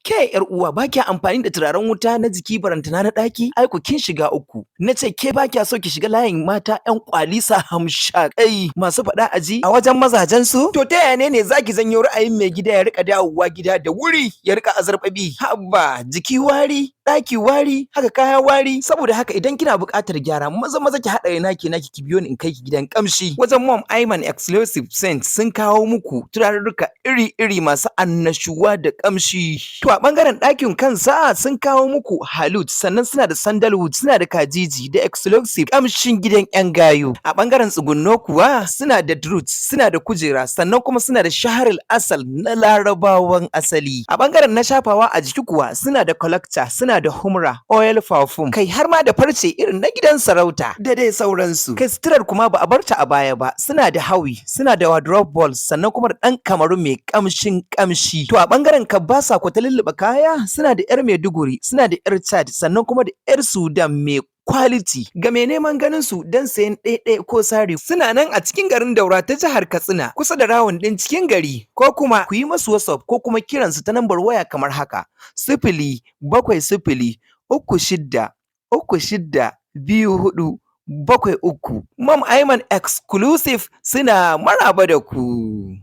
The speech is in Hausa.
Ke yar uwa, ba kya amfani da turaren wuta na jiki, barantana na ɗaki? Ai ku kin shiga uku. Na ce ke, ba kya so ki shiga layin mata ƴan kwalisa hamshakai masu faɗa aji a wajen mazajen su? To ta yaya ne zaki janyo ra'ayin mai gida ya rika dawowa gida da wuri, ya rika azarbabi? Haba, jiki wari, ɗaki wari, haka kaya wari. Saboda haka idan kina buƙatar gyara, maza maza ki haɗa naki naki, ki biyo ni in kai ki gidan ƙamshi wajen Mom Ayman Exclusive Scent. Sun kawo muku turarurruka iri-iri masu annashuwa da ƙamshi. To a ɓangaren ɗakin kansa sun kawo muku Halut, sannan suna da Sandalwood, suna da Kajiji da Exclusive ƙamshin gidan ƴan gayu. A ɓangaren tsugunno kuwa suna da Drut, suna da kujera, sannan kuma suna da Shaharul Asal na Larabawan asali. A ɓangaren na shafawa a jiki kuwa suna da Collector, suna da Humra, Oil Perfume, kai har ma da farce irin na gidan sarauta da dai sauransu. Kai, suturar kuma ba a barta a baya ba, suna da Hawi, suna da Wardrobe Balls, sannan kuma da ɗan Kamaru mai ƙamshin ƙamshi. To a ɓangaren kabasa ko ta lulluɓe kaya, suna da 'yar Maiduguri, suna da 'yar Chad, sannan kuma da 'yar Sudan mai quality. Ga mai neman ganin su don sayan ɗaiɗai ko sari, suna nan a cikin garin Daura ta jihar Katsina, kusa da round ɗin cikin gari, ko kuma ku yi masu WhatsApp ko kuma kiransu ta nambar waya kamar haka: 07036362473. Mom Ayman Exclusive suna maraba da ku.